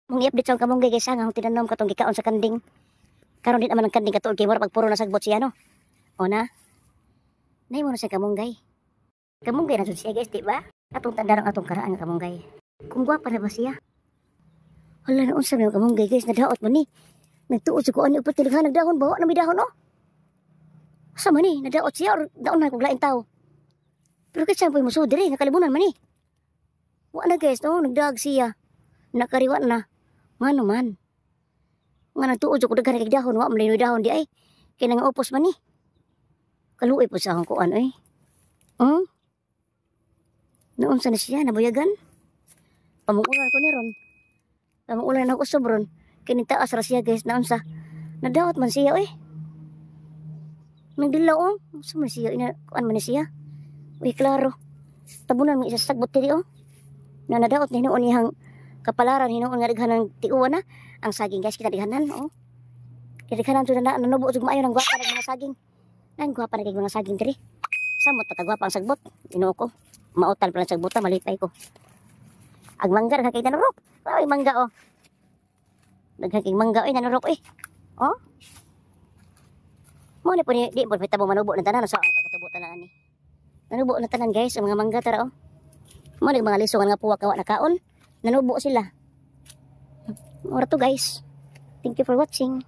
Mong i-update sa akong kamunggay, guys, ha, nga akong tinanom katong gikaon sa kanding. Karon di naman ang kanding katuod kay mura pag puro na sagbot siya, no. O na. Nay mo na siya kamunggay. Kamunggay na jud siya, guys, di ba? Atong tanda ang atong karaan nga kamunggay. Kung gwapa na ba siya? Hala, na unsa man ang kamunggay, guys, nadaot man ni. Nagtuod sa kuan ni upot kay daghan dahon bawa na may dahon, oh. Asa man ni? Nadaot siya or daon na kog lain tao. Pero kay saan po mo diri nga kalibunan man ni. Wa na, guys, no, nagdaag siya. Nakariwa na. Ngano man? Nga nagtuod ko daghan kay dahon, wa man linoy dahon di ay. Kay nang upos man ni. Kaluoy po sa akong kuan oy. Naunsa na siya, nabuyagan? Pamuulan ko ni ron. Pamuulan ako sobron. Kini taas ra siya, guys, naunsa. Nadaot man siya oy. Nagdilaw oh. Unsa man siya ina kuan man ni siya. Uy, klaro. Tabunan mo isa sagbot diri oh. Na nadaot ni hinuon iyang kapalaran hinuon nga daghan ng tiuwan na. Ang saging, guys, kita daghanan oh. Kita daghanan na nanubo jud maayo ng gwapa ng mga saging. Nang gwapa na kay mga saging diri. Samot patagwapa ang sagbot. Inoo ko. Mautal pa lang sagbot, malipay ko. Ang mangga daghan kay nanurok. Ay, mangga oh. Daghan kay mangga oy nanurok eh. Oh. Mo ni po ni di po pitabo manubo ng tanan sa pagkatubo tanan ni. Nanubo na tanan, guys, ang mga mangga tara oh. Mo ni mga liso nga puwak kawa nakaon. Nanubo sila. Ora to, guys. Thank you for watching.